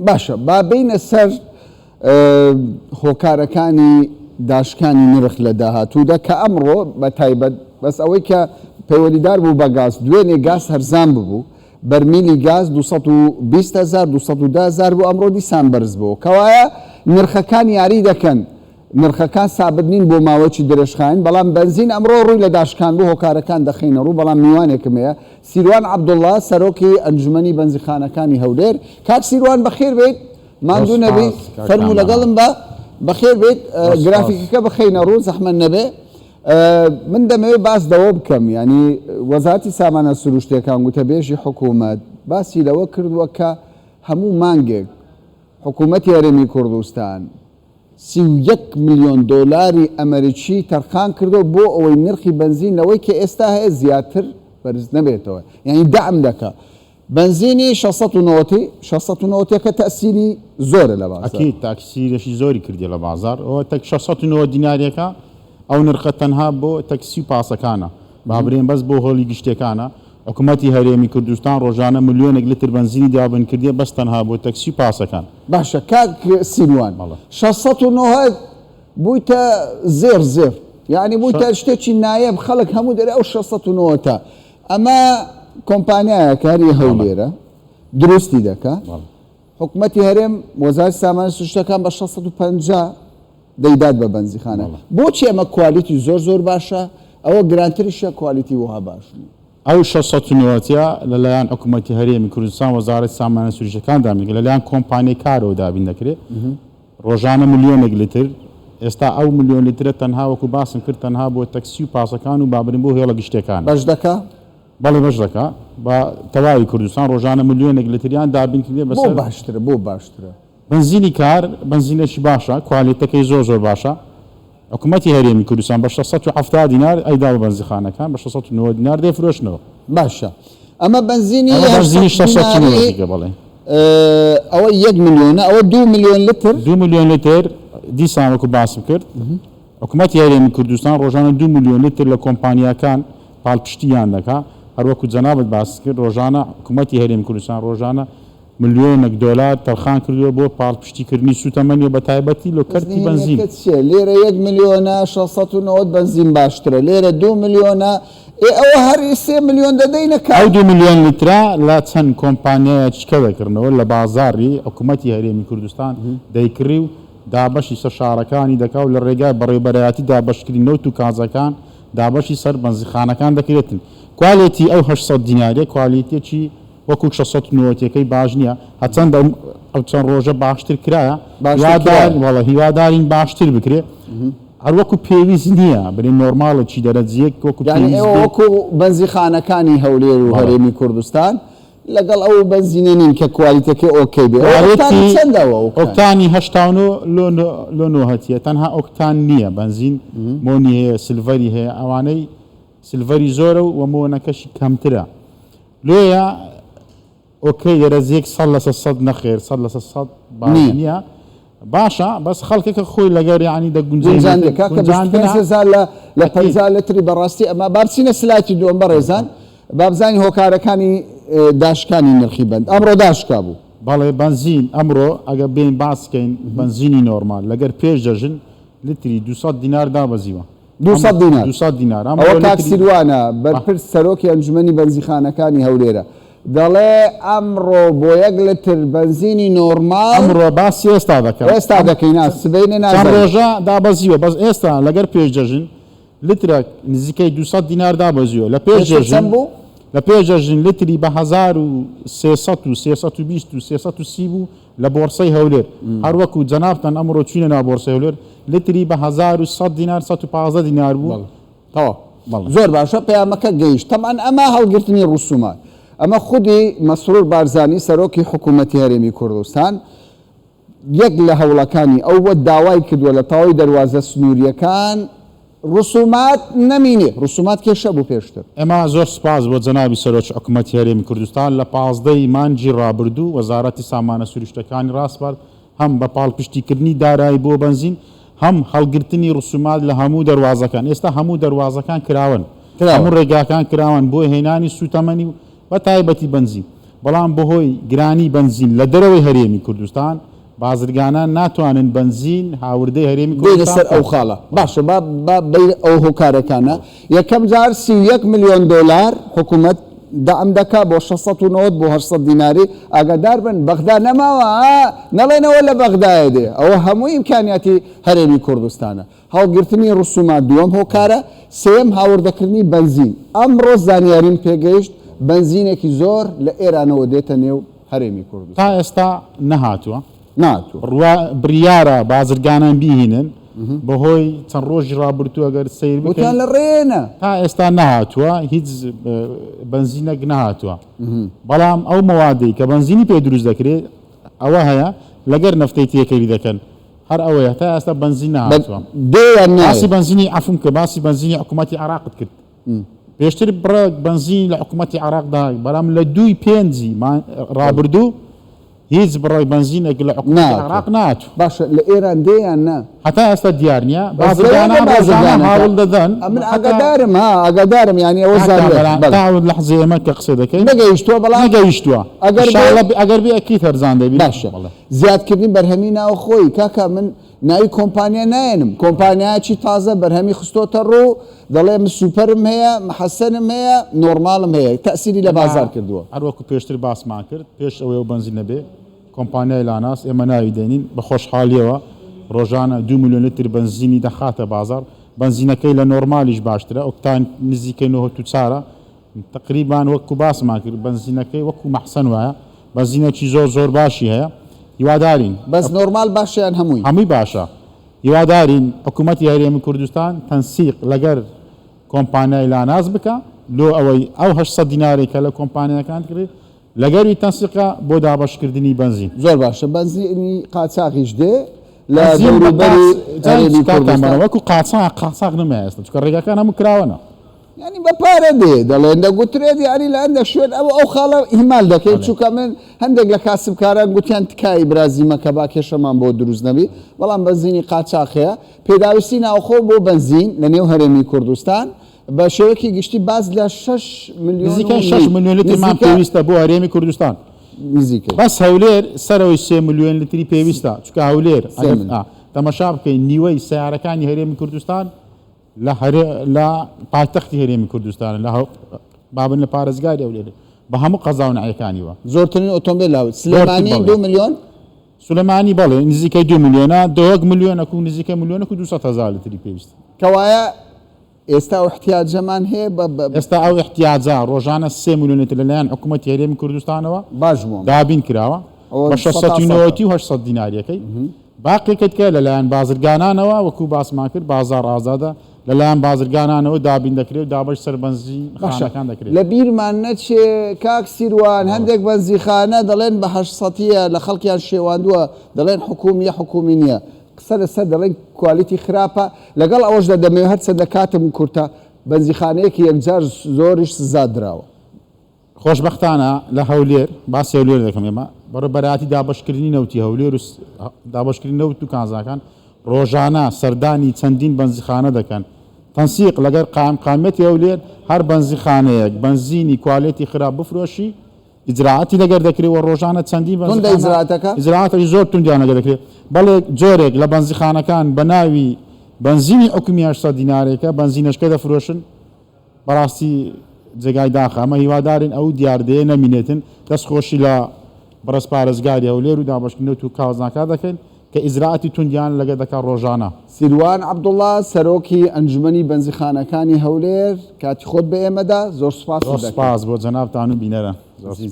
باشە با بێینە سەر هۆکارەکانی داشکانی نرخ لە داهاتوودا کە ئەمڕۆ بە تایبەت بەس ئەوەی کە پەیوەندیدار بوو بە گاز دوێنێ گاز هەرزان ببوو بەرمیلی گاز 220 هەزار 210 هەزار بوو ئەمڕۆ دیسان بەرز بوو کەوایە نرخەکان یاری دەکەن نرخەکان سابت نین بۆ ماوەیەکی درێژخایەن، بەڵام بەنزین ئەمڕۆ ڕووی لە داشکان بوو، هۆکارەکان دەخەینە ڕوو، بەڵام میوانێکم هەیە، سیروان عەبدوڵڵا، سەرۆکی ئەنجومەنی بەنزیخانەکانی هەولێر. کاک سیروان بەخێر بێیت، ماندوو نەبی، فەرموو لەگەڵم بە، بەخێر بێیت، گرافیکەکە بخەینە ڕوو زەحمەت نەبێ. من دەمەوێت باس لەوە بکەم، یانی وەزارەتی سامانە سروشتییەکان، گوتەبێژی حکوومەت باسی لەوە کردووە کە هەموو مانگێک حکوومەتی هەرێمی کوردستان، 31 ملیۆن دۆلاری ئەمەریکی تەرخان کردووە بۆ ئەوەی نرخی بەنزین لەوەی کە ئێستا هەیە زیاتر بەرز نەبێتەوە یانی دەعم دەکا بەنزینی 690 690 ەکە تەئسیری زۆرە لە بازاڕ. ئەکید تاکسیرێکی زۆری کردیە لە بازاڕ ئەوە تەک 690 دیناریەکە ئەو نرخە تەنها بۆ تەکسی و پاسەکانە با برێن بەس بۆ هۆڵی گشتیەکانە حکومەتی هەرێمی کوردستان ڕۆژانە ملیۆنێک لتر بەنزینی دابین کردیە بەس تەنها بۆ تەکسی و پاسەکان. باشە کاک سیروان 690 بوویتە زێڕ زێڕ یانی بوویتە شتێکی نایەب خەڵک هەموو دەرێ ئەو 690 تە ئەمە کۆمپانیایەکە هەر ی هەولێرە دروستی دەکا حکومەتی هەرێم وەزارەتی سامانە سروشتەکان بە 650 دەیدات بە بەنزیخانە بۆچی ئەمە quality زۆر زۆر باشە ئەوە گرانتریشە quality وەها باش نیە. ئەو 690 ە لەلایەن حکومەتی هەرێمی کوردستان وەزارەتی سامانە سروشتەکان دابین دەکرێت لەلایەن کۆمپانیای کارەوە دابین دەکرێت ڕۆژانە ملیۆنێک لتر ئێستا ئەو ملیۆن لترە تەنها وەکو باسم کرد تەنها بۆ تەکسی و پاسەکان و بابرین بۆ هێڵە گشتیەکانە. بەش دەکا؟ بەڵێ بەش دەکا بە تەواوی کوردستان ڕۆژانە ملیۆنێک لتریان دابین کردیە بۆ بەسەر. باشترە بۆ باشترە؟ بەنزینی کار بەنزینێکی باشە کوالێتەکەی زۆر زۆر باشە حکومەتی هەرێمی کوردستان بە 670 دینار ئەیدا بە بەنزیخانەکان بە 690 دینار دەیفرۆشنەوە. باشە ئەمە بەنزینی ئەمە بەنزینی 800 690 دیناری دیکە بەڵێ. ئەوە یەک ملیۆنە ئەوە دوو ملیۆن لتر. دوو ملیۆن لتر دیسان وەکو باسم کرد حکومەتی هەرێمی کوردستان ڕۆژانە دوو ملیۆن لتر لە کۆمپانیاکان پاڵپشتییان دەکا هەروەکو جەنابت باست کرد ڕۆژانە حکومەتی هەرێمی کوردستان ڕۆژانە ملیۆنێک دۆلار تەرخان کردووە بۆ پاڵپشتیکردنی سووتەمەنی و بەتایبەتی لۆ بەس کەرتی بەنزین. نهێنیەکە چیە لێرە یەک ملیۆنە 690 بەنزین باشترە لێرە دوو ملیۆنە ئێ ئەوە هەر سێ ملیۆن دەدەینە ئەو کاک. دوو ملیۆن لیترە لە چەند کۆمپانیایەکی کە دەکڕنەوە لە بازاڕی حکومەتی هەرێمی کوردستان دەیکڕی و دابەشی سەر شارەکانی دەکا و لە ڕێگای بەڕێوبەرایەتی دابەشکردنی نەوت و کازەکان دابەشی سەر بەنزیخانەکان دەکرێتن. quality ئەو 800 دیناریە کوالێتیەکی وەکو 690 ەکەی باش نیە هەرچەندە ئەو چەند ڕۆژە باشتر کرایە باشتر کرایە. بەڵێ هیوادارین باشتر بکرێ هەر وەکو پێویست نییە بڵێ نۆرماڵێکی دەرەجەیەک وەکو یانی پێویست ئێوە بێ. وەکو بەنزیخانەکانی هەولێر و بەڵێ. هەرێمی کوردستان لەگەڵ ئەو بەنزینە نین کە quality ەکەی okay بێ ئەوە ئۆکتانی quality چەندە ئەوە ئۆکتان؟ ئۆکتانی 89 لۆ لۆ نۆهەتیە تەنها ئۆکتان نییە بەنزین مۆنی هەیە sulfur ی هەیە ئەوانەی sulfur ی زۆرە و مۆنەکەشی کەمترە لۆیە okay دەرەجەیەک 100% نەخێر 100% باش نییە. نییە باشە بەس خەڵکەکە خۆی لەگەر یانی دەگونجێنێت گونجاندنە کاکە گونجاندنە 25 هەزار لە لە ئەکید. 50 لتری بەڕاستی ئەمە با بچینە slide ی دووەم بەڕێزان با بزانین هۆکارەکانی داشکانی نرخی بەند ئەمڕۆ داشکا بوو. بەڵێ بەنزین ئەمڕۆ ئەگەر بێین باس کەین بەنزینی نۆرمال لەگەر پێش جەژن لتری 200 دینار دابەزیوە. 200 دینار. 200 دینار. ئەوە ئەمڕۆ کاک لتری سیروانە بەرپرس سەرۆکی ئەنجومەنی بەنزیخانەکانی هەولێرە دەڵێ ئەمڕۆ بۆ یەک لتر بەنزینی نۆرماڵ. ئەمڕۆ باسی ئێستا دەکەم. ئێستا دەکەین نا سبەینێ چەند نازانین. ڕۆژە دابەزیوە بەس ئێستا لەگەر پێش جەژن لترەک نزیکەی 200 دینار دابەزیوە لە پێش پێشتر جەژن چەند بوو؟ لە پێش جەژن لتری بە 1300 و 320 و 330 بوو لە بۆڕسەی هەولێر هەر وەکو جەنابتان ئەمڕۆ چوینە ناو بۆڕسەی هەولێر لتری بە 1100 دینار 115 دینار بوو. بەڵێ تەواو بەڵێ. زۆر باشە پەیامەکە گەیشت تەبعەن ئەمە هەڵگرتنی ڕسومات ئەمە خودی مەسرور بارزانی سەرۆکی حکوومەتی هەرێمی کوردستان یەک لە هەوڵەکانی ئەو بووە داوای کردووە لە تەواوی دەروازە سنوورییەکان ڕسومات نەمینێ، ڕسومات کێشە بوو پێشتر. ئێمە زۆر سوپاس بۆ جەنابی سەرۆکی حکومەتی هەرێمی کوردستان لە 15 ی مانگی ڕابردوو وەزارەتی سامانە سروشتەکانی ڕاسپارد هەم بە پاڵپشتیکردنی دارایی بۆ بەنزین هەم هەڵگرتنی ڕسومات لە هەموو دەروازەکان ئێستا هەموو دەروازەکان کراوەن هەموو ڕێگاکان کراوەن بۆ هێنانی سوتەمەنی و بە تایبەتی بەنزین. بەڵام بەهۆی گرانی بەنزین لە دەرەوەی هەرێمی کوردستان بازرگانان ناتوانن بەنزین هاوردەی هەرێمی بێینە کوردستان سەر ئەو بکەن. خاڵە. باشە با با بێینە ئەو هۆکارەکانە. یەکەم جار 31 ملیۆن دۆلار حکوومەت دەعم دەکا بۆ 690 بۆ 800 دیناری. ئاگادار بن بەغدا نەماوە ها، نەڵێنەوە لە بەغدایە دێ، ئەوە هەموو ئیمکانیاتی هەرێمی کوردستانە. هەڵگرتنی ڕسومات دووەم هۆکارە، سێیەم هاوردەکردنی بەنزین. ئەمڕۆ زانیاریم پێگەیشت بەنزینێکی زۆر لە ئێرانەوە دێتە نێو هەرێمی تا کوردستان. ئێستا نەهاتووە. نەهاتووە. ڕوا بڕیارە بازرگانان بیهینن، بەهۆی چەند ڕۆژی ڕابردوو ئەگەر سەیر بکەین. وتیان لە ڕێنە. تا ئێستا نەهاتووە، هیچ بەنزینێک نەهاتووە. بەڵام ئەو مەوادەی کە بەنزینی پێ دروست دەکرێت ئەوە هەیە لەگەر نەفتەی تێکەری دەکەن. هەر ئەوەیە تا ئێستا بەنزین نەهاتووە. دێ یان نایە؟ باسی بەنزینی عەفوم کە باسی بەنزینی حکوومەتی عێراقت کرد. پێشتر بڕێک بەنزین لە حکوومەتی عێراقدا، بەڵام لە دووی پێنجی ڕابردوو هیچ بڕێک بەنزینێک لە حکوومەتی عێراق نەهاتوو. باشە لە ئێران دێ یان نا؟ هەتا ئێستا دیار نییە. بازرگانان ڕۆژانە هەوڵ دەدەن. ئەمن ئاگادارم ها، ئاگادارم، یانی ئەوە زانیارم. تا ئەو لەحزەی ئێمە کە قسە دەکەین نەگەیشتووە، بەڵام نەگەیشتووە. ئەگەر بێ ئەکید هەرزان دەبی. باشە زیادکردنی بەرهەمی ناوخۆیی کاکە، من ناوی کۆمپانیا نایەنم، کۆمپانیایەکی تازە بەرهەمی خستۆتە ڕوو، دەڵێ من سوپەرم هەیە، محەسەنم هەیە، نۆرماڵم هەیە، تەئسیری لە بازاڕ کردووە. هەر وەکو پێشتر باسمان کرد، پێش ئەوەی ئەو بەنزینە بێ، کۆمپانیای لاناس، ئێمە ناوی دێنین، بە خۆشحاڵییەوە ڕۆژانە 2 ملیۆن لتر بەنزینی دەخاتە بازاڕ، بەنزینەکەی لە نۆرمالیش باشترە، ئۆکتان نزیکەی 94ە، تەقریبان وەکو باسمان کرد بەنزینەکەی وەکو مەحسەن وایە، بەنزینێکی زۆر زۆر باشی هەیە، هیوادارین. بەس نۆرمال باشە یان هەمووی؟ هەمووی باشە، هیوادارین حکوومەتی هەرێمی کوردستان تەنسیق لەگەر کۆمپانیای لاناس بکا لۆ ئەوەی ئەو 800 دینارەی کە لە کۆمپانیاکان دەکرێت لەگەری تەنسیقە بۆ دابەشکردنی بەنزین. زۆر باشە، بەنزینی قاچاغیش دێ لە بەنزین بە دەوروبەری هەرێمی کاکە کوردستان؟ وەکو قاچاغ، قاچاغ نەمایە ئێستا، چونکە ڕێگاکان هەموو کراوەنە. یعنی بە پارە دێ دەڵێن، دەگوترێت، یعنی لە هەندێک شوێن ئەو ئەو خاڵە ئیهمال دەکەین، چونکە من هەندێک لە کاسبکاران گوتیان تکایی برازیمە کە با کێشەمان بۆ دروست نەبی، بەڵام بەنزینی قاچاخ هەیە. پێداویستی ناوخۆ بۆ بەنزین لە نێو هەرێمی کوردستان بە شێوەیەکی گشتی باس لە 6 ملیۆن و نزیکەی 6 ملیۆن لترمان پێویستە بۆ هەرێمی کوردستان. نزیکەی. بەس هەولێر سەرەوەی 3 ملیۆن لتری پێویستە، چونکە هەولێر ئەگەر تەمەشا بکەین نیوەی سیارەکانی هەرێمی کوردستان لە لە پایتەختی هەرێمی کوردستان، لە بابن لە پارێزگاری هەولێر بە هەموو قەزا و ناحیەکانیوە. زۆرترین ئۆتۆمبیل لە سلێمانی 2 ملیۆن؟ سلێمانی بەڵێ نزیکەی 2 ملیۆنە، دهۆک ملیۆنەک و نزیکەی ملیۆنەک و 200 هەزار لتری پێویستە. کەوایە ئێستا ئەو احتیاجەمان هەیە ئێستا ئەو احتیاجە ڕۆژانە 3 ملیۆن لتر لەلایەن حکوومەتی هەرێمی کوردستانەوە باش بووم. دابین کراوە بە 690 و 800 دیناریەکەی. باقیەکەت کە لەلایەن بازرگانانەوە وەکو باسمان کرد بازاڕ ئازادە، لەلایەن بازرگانانەوە دابین دەکرێت و دابەش سەر بەنزین خانەکان دەکرێت. لە بیرمان نەچێ کاک سیروان، هەندێک بەنزیخانە دەڵێن بە 800یە لە خەڵکیان شێواندووە، دەڵێن حکومیە حکومی نییە، قسە لەسەر دەڵێن کوالیتی خراپە. لەگەڵ ئەوەشدا دەمەوێت هەرچەندە کاتم کورتە، بەنزیخانەیەکی یەکجار زۆریش سزا دراوە. خۆشبەختانە لە هەولێر، باسی هەولێر دەکەم، ئێمە بەڕێوەبەرایەتی دابەشکردنی نەوتی هەولێر و دابەشکردنی نەوت و کانزاکان ڕۆژانە سەردانی چەندین بەنزیخانە دەکەن. تەنسیق لەگەر قایمقامیەتی هەولێر هەر بەنزیخانەیەک بەنزینی کوالێتی خراپ بفرۆشی ئیجراعاتی لەگەر دەکرێت و ڕۆژانە چەندین توندە ئیجراعاتەکە؟ ئیجراعاتێکی زۆر توندیان لەگەر دەکرێت. بەڵێ جۆرێک لە بەنزیخانەکان بە ناوی بەنزینی حکومی 800 دینارێکە بەنزینەشکە دەفرۆشن، بەڕاستی جێگای داخە. ئەمە هیوادارین ئەو دیاردەیە نەمینێتن. دەستخۆشی لە بەڕێز پارێزگاری هەولێر و دابەشکردنەوە و کاوزناکار دەکەین کە ئیجراعاتی توندیان لەگەر دەکات ڕۆژانە. سیروان عەبدوڵڵا، سەرۆکی ئەنجومەنی بەنزیخانەکانی هەولێر، کاتی خۆت بە ئێمەدا، زۆر سوپاست زۆر دەکەم. سوپاس بۆ جەنابتان و بینەران. زۆر سوپاس.